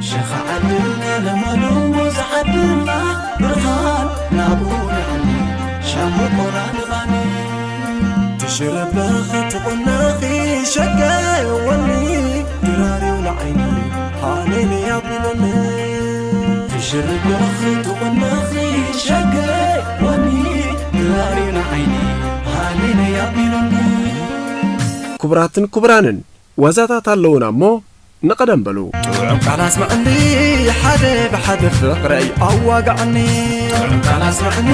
ሸኻ ዓድና ለማሉ ዝዓድና ብርሃን ናብኡ ንዓኒ ሻምቆና ንቓኒ። ትሽረበኽ ትቑነኺ ሸገወኒ ድራሪው ንዓይኒ ሃሌሉያ ቢለኒ። ትሽረበኽ ትቑነኺ ሸገወኒ ድራሪው ንዓይኒ ሃሌሉያ ቢለኒ። ክቡራትን ክቡራንን፣ ዋዛታት ኣለዉና እሞ ንቐደም በሉ። ጥዑም ቃል ኣስምዕኒ ሓደ ብሓደ ፍቕረይ ኣዋግዕኒ። ጥዑም ቃል ኣስምዕኒ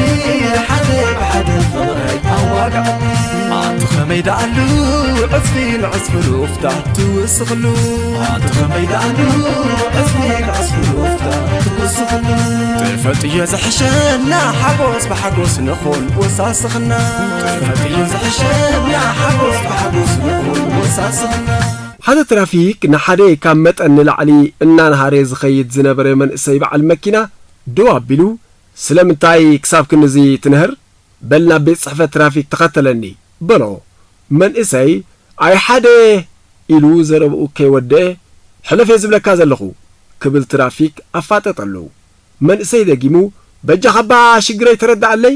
ሓደ ብሓደ ፍቕረይ ኣዋግዕኒ። ኣቲ ኸመይ ደኣሉ ዕጽፊ ንዕጽፊ ሉፍታ ትውስኽሉ። ኣቲ ኸመይ ደኣሉ ዕጽፊ ንዕጽፊ ሉፍታ ትውስኽሉ። ጥፈጥዮ ዝሕሸና ሓጎስ ብሓጎስ ንኹን ወሳስኽና። ጥፈጥዮ ዝሕሸና ሓጎስ ብሓጎስ ንኹን ወሳስኽና። ሓደ ትራፊክ ንሓደ ካብ መጠን ንላዕሊ እናንሃረ ዝኸይድ ዝነበረ መንእሰይ በዓል መኪና ደው ኣቢሉ፣ "ስለምንታይ ክሳብ ክንድዚ ትንህር? በል ናብ ቤት ጽሕፈት ትራፊክ ተኸተለኒ" በሎ። መንእሰይ "ኣይ ሓደ" ኢሉ ዘረብኡ ከይወደአ፣ "ሕለፍ እየ ዝብለካ ዘለኹ" ክብል ትራፊክ ኣፋጠጠሉ። መንእሰይ ደጊሙ "በጃኻ እባ ሽግረይ ተረድኣለይ"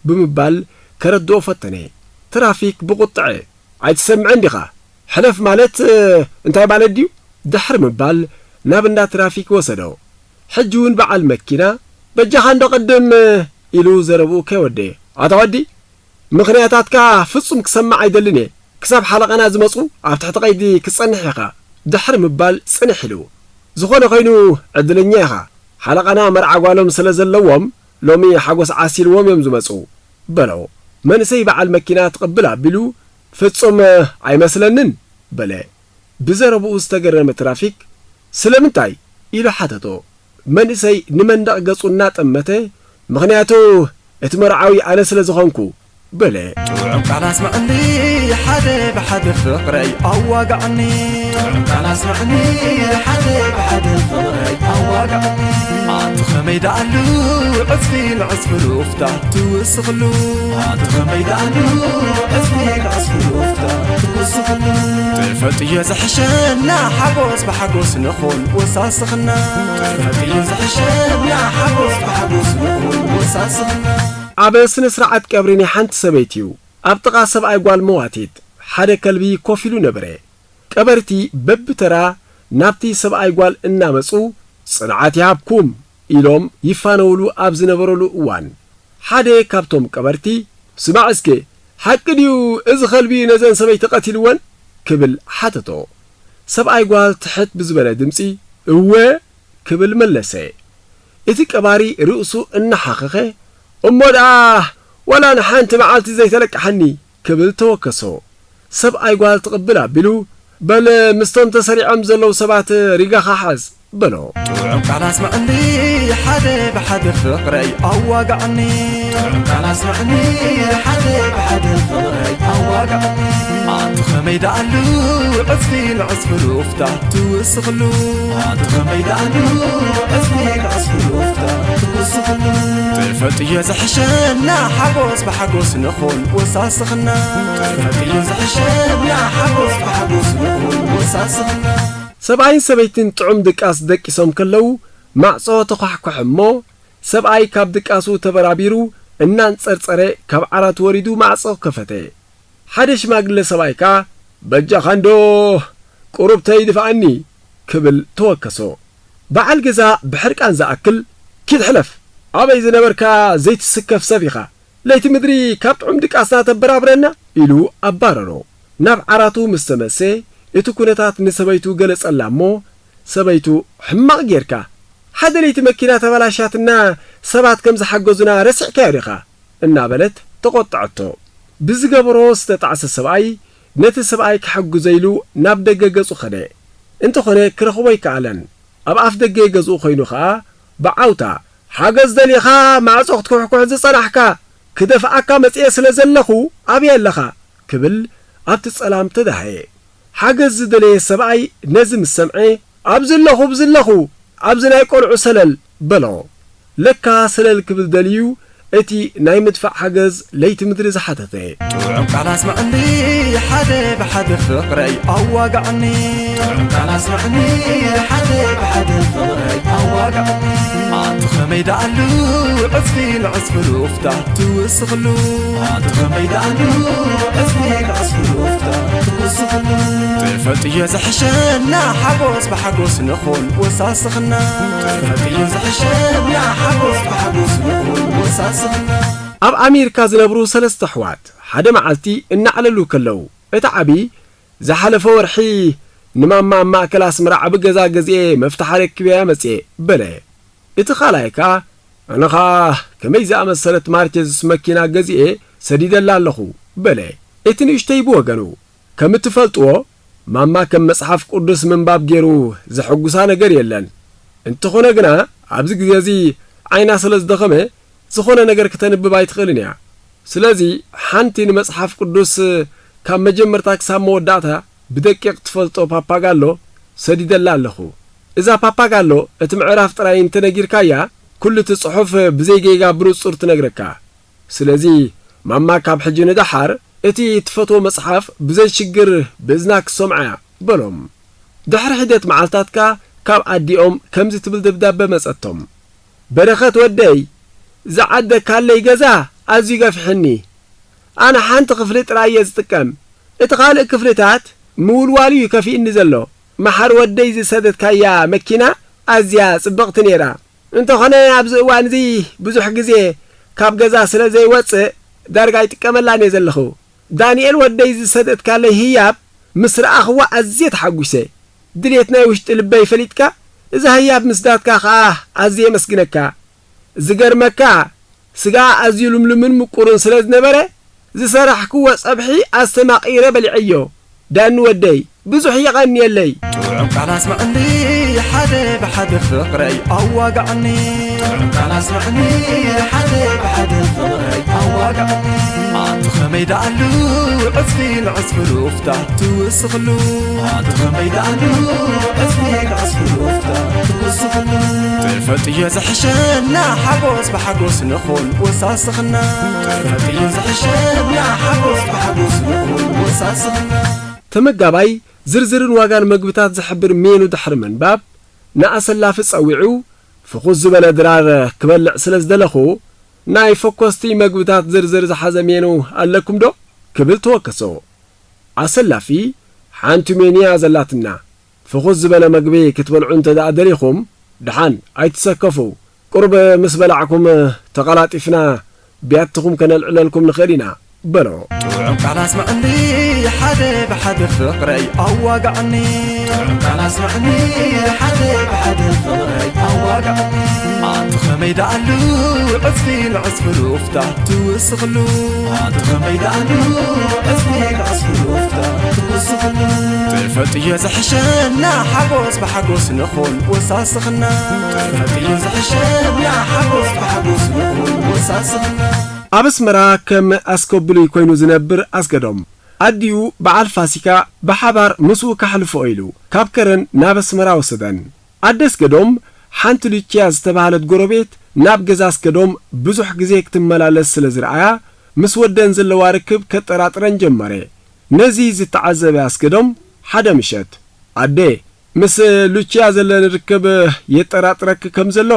ብምባል ከረድኦ ፈተነ። ትራፊክ ብቑጥዐ "ኣይትሰምዕን ዲኻ? ሕለፍ ማለት እንታይ ማለት ድዩ?" ድሕሪ ምባል ናብ እንዳ ትራፊክ ወሰዶ። ሕጂ እውን በዓል መኪና "በጃኻ እንዶ ቅድም" ኢሉ ዘረብኡ ከይወደየ "ኣታ ወዲ፣ ምኽንያታትካ ፍጹም ክሰምዕ ኣይደልን እየ። ክሳብ ሓለቓና ዝመጹ ኣብ ትሕቲ ቀይዲ ክትጸንሕ ኢኻ" ድሕሪ ምባል ጽንሕ ኢሉ "ዝኾነ ኮይኑ ዕድለኛ ኢኻ። ሓለቓና መርዓ ጓሎም ስለ ዘለዎም ሎሚ ሓጎስ ዓሲልዎም እዮም ዝመጹ" በሎ። መንእሰይ በዓል መኪና ትቕብል ኣቢሉ "ፍጹም ኣይመስለንን" በለ። ብዘረብኡ ዝተገረመ ትራፊክ "ስለምንታይ?" ኢሉ ሓተቶ። መንእሰይ ንመንደቕ ገጹ እናጠመተ "ምኽንያቱ እቲ መርዓዊ ኣነ ስለ ዝኾንኩ" በለ። ጥዑም ቃል ኣስምዕኒ ሓደ ብሓደ ፍቕረይ ኣዋግዕኒ። ጥዑም ቃል ኣስምዕኒ ሓደ ብሓደ ፍቕረይ ኣዋግዕኒ። ኣቲ ኸመይ ደኣሉ ዕጽፊ ንዕጽፊ ሉፍታ ትውስኽሉ። ኣቲ ኸመይ ደኣሉ ዕጽፊ ንዕጽፊ ሉፍታ ትውስኽሉ። ጥፈጥዮ ዝሕሸና ሓጎስ ብሓጎስ ንኹን ወሳስኽና። ጥፈጥዮ ዝሕሸና ሓጎስ ብሓጎስ ንኹን ወሳስኽና። ኣብ ስነ ስርዓት ቀብሪ ናይ ሓንቲ ሰበይቲ እዩ። ኣብ ጥቓ ሰብኣይ ጓል መዋቲት ሓደ ከልቢ ኮፍ ኢሉ ነበረ። ቀበርቲ በብተራ ናብቲ ሰብኣይ ጓል እናመጹ "ጽንዓት ይሃብኩም" ኢሎም ይፋነውሉ ኣብ ዝነበረሉ እዋን፣ ሓደ ካብቶም ቀበርቲ "ስማዕ እስከ፣ ሓቂ ድዩ እዚ ከልቢ ነዘን ሰበይቲ ቀቲልወን?" ክብል ሓተቶ። ሰብኣይ ጓል ትሕት ብዝበለ ድምጺ "እወ" ክብል መለሰ። እቲ ቀባሪ ርእሱ እናሓኸኸ "እሞ ደኣ ዋላ ንሓንቲ መዓልቲ ዘይተለቅሓኒ" ክብል ተወከሶ። ሰብኣይ ጓል ትቕብል ኣቢሉ "በል ምስቶም ተሰሪዖም ዘለዉ ሰባት ሪጋኻ ሓዝ" በሎ። ጥዑም ቃል ኣስምዕኒ ሓደ ብሓደ ፍቕረይ ኣዋግዕኒ። ጥዑም ቃል ኣስምዕኒ ሓደ ብሓደ ፍቕረይ ኣዋግዕኒ። ኣቲ ኸመይ ደኣሉ ዕጽፊ ንዕጽፊ ሉፍታ ትውስኽሉ። ኣቲ ኸመይ ደኣሉ ዕጽፊ ንዕጽፊ ሉፍታ ትውስኽሉ። ጥፈጥዮ ዝሕሸና ሓጎስ ብሓጎስ ንኹን ወሳስኽና። ጥፈጥዮ ዝሕሸና ሓጎስ ብሓጎስ ንኹን ወሳስኽና። ሰብኣይን ሰበይትን ጥዑም ድቃስ ደቂሶም ከለዉ ማዕጾ ተዃሕኮሐ እሞ፣ ሰብኣይ ካብ ድቃሱ ተበራቢሩ እናንጸርጸረ ካብ ዓራት ወሪዱ ማዕጾ ከፈተ። ሓደ ሽማግለ ሰብኣይ ከኣ "በጃኻ እንዶ ቁሩብተይ ድፍኣኒ" ክብል ተወከሶ። በዓል ገዛ ብሕርቃን ዝኣክል "ኪድ ሕለፍ፣ ኣበይ ዝነበርካ ዘይትስከፍ ሰብ ኢኻ፣ ለይቲ ምድሪ ካብ ጥዑም ድቃስና ተበራብረና" ኢሉ ኣባረሮ። ናብ ዓራቱ ምስ ተመልሰ እቲ ኩነታት ንሰበይቱ ገለጸላ እሞ፣ ሰበይቱ "ሕማቕ ጌርካ፣ ሓደ ለይቲ መኪና ተበላሻትና ሰባት ከም ዝሓገዙና ረሲዕካዮ ዲኻ?" እናበለት ተቖጥዐቶ። ብዝገበሮ ዝተጣዕሰ ሰብኣይ ነቲ ሰብኣይ ክሕግዞ ኢሉ ናብ ደገ ገጹ ኸደ። እንተኾነ ክረኽቦ ኣይከኣለን። ኣብ ኣፍ ደገ ገዝኡ ኾይኑ ኸኣ ብዓውታ "ሓገዝ ደሊኻ ማዕጾ ክትኩሕኩሕ ዝጸናሕካ፣ ክደፍኣካ መጺኤ ስለ ዘለኹ ኣበይ ኣለኻ?" ክብል ኣብቲ ጸላም ተዳህየ። ሓገዝ ዝደለየ ሰብኣይ ነዚ ምስ ሰምዐ "ኣብዚ ኣለኹ፣ ኣብዚ ኣለኹ፣ ኣብዚ ናይ ቆልዑ ሰለል" በሎ። ለካ ሰለል ክብል ደልዩ እቲ ናይ ምድፋእ ሓገዝ ለይቲ ምድሪ ዝሓተተ። ጥዑም ቃል ኣስምዕኒ ሓደ ብሓደ ፍቕረይ ኣዋግዕኒ። ጥዑም ቃል ኣስምዕኒ ሓደ ብሓደ ደኣሉ ዕጽፊ ንዕጽፊ ሩፍታ ትውስኽሉ። ኣቲ ኸመይ ደኣሉ ዕጽፊ ንዕጽፊ ሩፍታ ትውስኽሉ። ትፈልጥዮ ዝሕሸና ሓጎስ ብሓጎስ ንኹን ወሳስኽና። ትፈልጥዮ ዝሕሸና ሓጎስ ብሓጎስ ንኹን ወሳስኽና። ኣብ ኣሜሪካ ዝነብሩ ሰለስተ ኣሕዋት ሓደ መዓልቲ እናዕለሉ ከለዉ፣ እቲ ዓቢ ዝሓለፈ ወርሒ ንማማ ኣብ ማእከል ኣስመራ ዓቢ ገዛ ገዚኤ መፍትሕ ኣረኪበያ መጽየ በለ። እቲ ካልኣይ ከኣ ኣነ ኸኣ ከመይ ዝኣመሰለት ማርቸዝስ መኪና ገዚኤ ሰዲደላ ኣለኹ በለ። እቲ ንእሽተይ ብወገኑ ከም እትፈልጥዎ ማማ ከም መጽሓፍ ቅዱስ ምንባብ ገይሩ ዘሐጉሳ ነገር የለን። እንተኾነ ግና ኣብዚ ግዜ እዚ ዓይና ስለ ዝደኸመ ዝኾነ ነገር ክተንብብ ኣይትኽእልን እያ። ስለዚ ሓንቲ ንመጽሓፍ ቅዱስ ካብ መጀመርታ ክሳብ መወዳእታ ብደቂቕ ትፈልጦ ፓፓጋሎ ሰዲደላ ኣለኹ። እዛ ፓፓጋሎ እቲ ምዕራፍ ጥራይ እንተነጊርካያ ኩሉ እቲ ጽሑፍ ብዘይ ጌጋ ብንጹር ትነግረካ። ስለዚ ማማ ካብ ሕጂ ንደሓር እቲ ትፈትዎ መጽሓፍ ብዘይ ሽግር ብእዝና ክትሰምዓ እያ በሎም። ድሕሪ ሒደት መዓልታት ከኣ ካብ ኣዲኦም ከምዚ ትብል ደብዳበ መጸቶም። በረኸት ወደይ፣ ዝዓደካለይ ገዛ ኣዝዩ ገፊሕኒ። ኣነ ሓንቲ ክፍሊ ጥራይ እየ ዝጥቀም። እቲ ካልእ ክፍልታት ምውልዋሉ እዩ ከፊእኒ ዘሎ። መሓር ወደይ ዝሰደትካያ መኪና ኣዝያ ጽብቕቲ ነይራ። እንተኾነ ኣብዚ እዋን እዚ ብዙሕ ግዜ ካብ ገዛ ስለ ዘይወጽእ ዳርጋ ኣይጥቀመላን እየ ዘለኹ። ዳንኤል ወደይ ዝሰደትካለይ ህያብ ምስ ረኣኽዋ ኣዝየ ተሓጒሰ። ድሌት ናይ ውሽጢ ልበይ ፈሊጥካ፣ እዛ ህያብ ምስዳትካ ኸኣ ኣዝየ የመስግነካ። ዝገርመካ፣ ስጋኣ ኣዝዩ ልምሉምን ምቁርን ስለ ዝነበረ፣ ዝሰራሕክዎ ጸብሒ ኣስተማቒረ በሊዐዮ። ዳኒ ወደይ፣ ብዙሕ የቐንየለይ። ጥዑም ቃል ኣስምዕኒ፣ ሓደ ብሓደ ፍቕረይ ኣዋግዓኒ። ጥዑም ቃል ኣስምዕኒ፣ ሓደ ብሓደ ፍቕረይ ኣዋግዓኒ። ኣቲ ኸመይ ደኣሉ ዕጽፊ ንዕጽፊ ሩፍታ ትውስኽሉ። ኣቲ ኸመይ ደኣሉ ዕጽፊ ንዕጽፊ ሩፍታ ትውስኽሉ። ትፈልጥዮ ዝሕሸና ሓጎስ ብሓጎስ ንኹን ወሳስኽና። ትፈልጥዮ ዝሕሸና ሓጎስ ብሓጎስ ንኹን ወሳስኽና። ተመጋባይ ዝርዝርን ዋጋን መግብታት ዝሕብር ሜኑ ድሕሪ ምንባብ፣ ንኣሰላፊ ጸዊዑ፣ ፍኹስ ዝበለ ድራር ክበልዕ ስለ ዝደለኹ፣ ናይ ፈኮስቲ መግብታት ዝርዝር ዝሓዘ ሜኑ ኣለኩም ዶ? ክብል ተወከሶ። ኣሰላፊ፣ ሓንቲ ሜኑ እያ ዘላትና። ፍኹስ ዝበለ መግቢ ክትበልዑ እንተ ደኣ ደሊኹም፣ ደሓን ኣይትሰከፉ። ቁሩብ ምስ በላዕኩም ተቐላጢፍና ቢያትኹም ከነልዕለልኩም ንኽእል ኢና በሎ። ጥዑም ቃል ኣስምዕኒ ሓደ ብሓደ ፍቕረይ ኣዋግዓኒ። ጥዑም ቃል ኣስምዕኒ ሓደ ብሓደ ፍቕረይ ኣዋግዓኒ። ኣቲ ኸመይ ደኣሉ ዕጽፊ ንዕጽፊ ሩፍታ ትውስኽሉ። ኣቲ ኸመይ ደኣሉ ዕጽፊ ንዕጽፊ ሩፍታ ትውስኽሉ። ትፈልጥዮ ዝሕሸና ሓጎስ ብሓጎስ ንኹን ወሳስኽና። ትፈልጥዮ ዝሕሸና ሓጎስ ብሓጎስ ንኹን ወሳስኽና። ኣብ ኣስመራ ከም ኣስከብሉይ ኮይኑ ዝነብር ኣስገዶም፣ ኣዲኡ በዓል ፋሲካ ብሓባር ምስኡ ከሕልፎ ኢሉ ካብ ከረን ናብ ኣስመራ ወሰደን። ኣደ ኣስገዶም ሓንቲ ሉቺያ ዝተባህለት ጎረቤት ናብ ገዛ ኣስገዶም ብዙሕ ግዜ ክትመላለስ ስለ ዝረኣያ፣ ምስ ወደን ዘለዋ ርክብ ከጠራጥረን ጀመረ። ነዚ ዝተዓዘበ ኣስገዶም ሓደ ምሸት፣ ኣደ፣ ምስ ሉቺያ ዘለኒ ርክብ የጠራጥረኪ ከም ዘሎ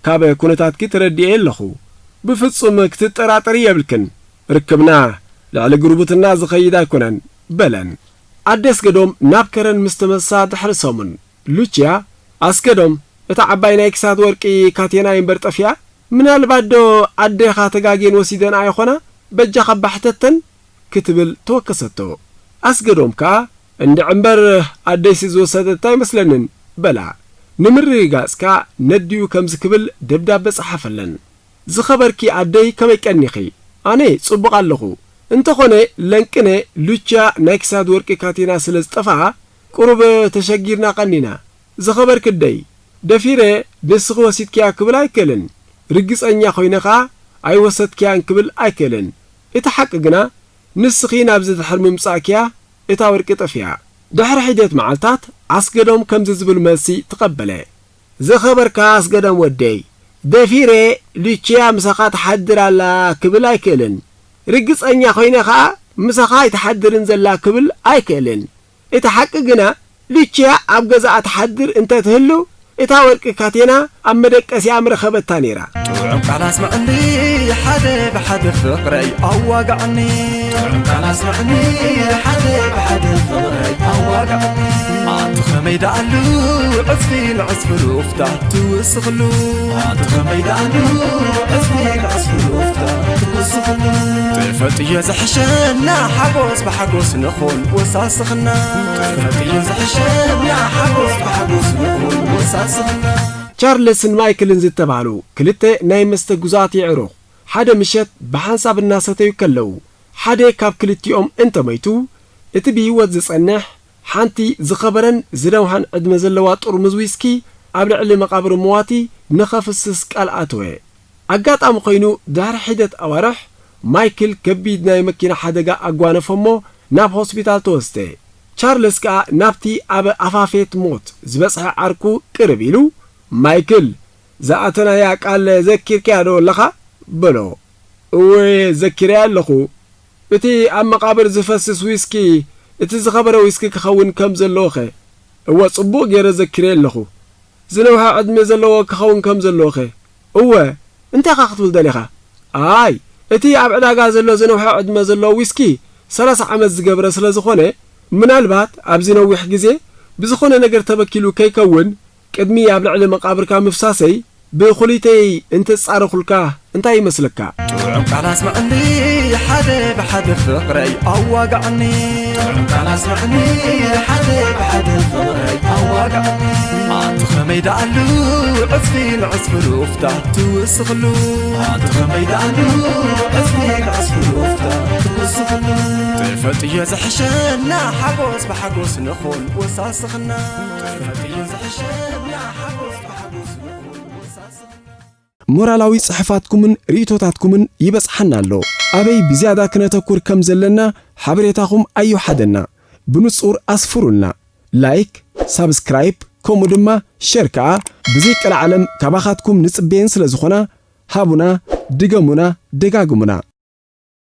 ካብ ኩነታትኪ ተረዲኤ ኣለኹ። ብፍጹም ክትጠራጠሪ የብልክን። ርክብና ልዕሊ ጉርብትና ዝኸይድ ኣይኮነን በለን። ኣደ ኣስገዶም ናብ ከረን ምስ ተመልሳ ድሕሪ ሰሙን፣ ሉቺያ፣ ኣስገዶም፣ እታ ዓባይ ናይ ክሳድ ወርቂ ካቴና እምበር ጠፊኣ? ምናልባት ዶ ኣዴኻ ተጋግየን ወሲደንኣ ይኾና? በጃኻ ባሕተተን? ክትብል ተወከሰቶ። ኣስገዶም ከኣ፣ እንድዒ እምበር ኣደይሲ ዝወሰደታ ኣይመስለንን በላ። ንምርግጋጽ ከኣ ነዲኡ ከምዚ ክብል ደብዳበ ጸሓፈለን። ዝኸበርኪ ኣደይ ከመይ ቀኒኺ? ኣነ ጽቡቕ ኣለኹ። እንተኾነ ለንቅነ ሉቻ ናይ ክሳድ ወርቂ ካቴና ስለ ዝጠፍኣ ቁሩብ ተሸጊርና ቀኒና። ዝኸበርኪ ኣደይ፣ ደፊረ ንስኺ ወሲድክያ ክብል ኣይክእልን። ርግጸኛ ኮይነ ኸኣ ኣይወሰድክያን ክብል ኣይክእልን። እቲ ሓቂ ግና ንስኺ ናብዚ ድሕሪ ምምጻእክያ እታ ወርቂ ጠፊኣ። ድሕሪ ሒደት መዓልታት ኣስገዶም ከምዚ ዝብል መልሲ ተቐበለ። ዝኸበርካ ኣስገዶም ወደይ፣ ደፊረ ሉቺያ ምሳኻ ትሓድር ኣላ ክብል ኣይክእልን። ርግጸኛ ኮይነ ኸኣ ምሳኻ ኣይትሓድርን ዘላ ክብል ኣይክእልን። እቲ ሓቂ ግና ሉቺያ ኣብ ገዛኣ ትሓድር እንተ ትህሉ እታ ወርቂ ካቴና ኣብ መደቀሲኣ ምረኸበታ ነይራ። ጥዑም ቃል ኣስምዕኒ ሓደ ብሓደ ፍቕረይ ኣዋጋዕኒ። ጥዑም ቃል ኣስምዕኒ ሓደ ብሓደ ፍቕረይ ኣዋጋዕኒ። ኣቲ ኸመይ ደኣሉ ዕጽፊ ንዕጽፊ ሩፍታ ትውስኽሉ። ኣቲ ኸመይ ደኣሉ ዕጽፊ ንዕጽፊ ሩፍታ ትውስኽሉ። ጥፈጥዮ ዝሕሸና ሓጎስ ብሓጎስ ንኹን ወሳስኽና። ጥፈጥዮ ዝሕሸና ሓጎስ ብሓጎስ ንኹን ወሳስኽና። ቻርለስን ማይክልን ዝተባህሉ ክልተ ናይ መስተ ግዙኣት የዕሩኽ ሓደ ምሸት ብሓንሳብ እናሰተዩ ከለዉ፣ ሓደ ካብ ክልቲኦም እንተመይቱ፣ እቲ ብህይወት ዝጸንሕ ሓንቲ ዝኸበረን ዝነውሓን ዕድመ ዘለዋ ጥርሙዝ ዊስኪ ኣብ ልዕሊ መቓብር መዋቲ ንኸፍስስ ቃል ኣተወ። ኣጋጣሚ ኮይኑ፣ ድሕሪ ሒደት ኣዋርሕ፣ ማይክል ከቢድ ናይ መኪና ሓደጋ ኣጓነፎ እሞ ናብ ሆስፒታል ተወስደ። ቻርልስ ከኣ ናብቲ ኣብ ኣፋፌት ሞት ዝበጽሐ ዓርኩ ቅርብ ኢሉ፣ "ማይክል፣ ዝኣተናያ ቃል ዘኪርካያ ዶ ኣለኻ?" በሎ። "እወ፣ ዘኪረያ ኣለኹ። እቲ ኣብ መቓብር ዝፈስስ ዊስኪ፣ እቲ ዝኸበረ ዊስኪ ክኸውን ከም ዘለዎኸ?" "እወ፣ ጽቡቕ ገይረ ዘኪረዮ ኣለኹ። ዝነውሐ ዕድመ ዘለዎ ክኸውን ከም ዘለዎኸ?" "እወ፣ እንታይ ኢኻ ክትብል ደሊኻ?" "ኣይ፣ እቲ ኣብ ዕዳጋ ዘሎ ዝነውሐ ዕድመ ዘለዎ ዊስኪ ሰላሳ ዓመት ዝገብረ ስለ ዝኾነ፣ ምናልባት ኣብዚ ነዊሕ ግዜ ብዝኾነ ነገር ተበኪሉ ከይከውን፣ ቅድሚ ኣብ ልዕሊ መቓብርካ ምፍሳሰይ ብኹሊተይ እንተጻረኹልካ እንታይ ይመስለካ?" ጥዑም ቃል ኣስምዕኒ ሓደ ብሓደ ፍቕረይ ኣዋጋዕኒ። ጥዑም ቃል ኣስምዕኒ ሓደ ብሓደ ፍቕረይ ኣዋጋዕኒ። ኣቲ ኸመይ ደኣሉ ዕጽፊ ንዕጽፊ ሩፍታ ትውስኽሉ። ኣቲ ኸመይ ደኣሉ ዕጽፊ ንዕጽፊ ሩፍታ ትውስኽሉ። ጥፈጥዮ ዝሕሸና ሓጎስ ብሓጎስ ንኹን ወሳስኽና። ጥፈጥዮ ዝሕሸና ሓጎስ ብሓጎስ ንኹን ወሳስኽና። ሞራላዊ ጽሑፋትኩምን ርእይቶታትኩምን ይበጽሓና ኣሎ። ኣበይ ብዝያዳ ክነተኩር ከም ዘለና ሓበሬታኹም ኣዮሓደና። ብንጹር ኣስፍሩልና። ላይክ፣ ሳብስክራይብ፣ ከምኡ ድማ ሸር ከኣ ብዘይቀልዓለም ካባኻትኩም ንጽበየን ስለ ዝኾና፣ ሃቡና፣ ድገሙና፣ ደጋግሙና።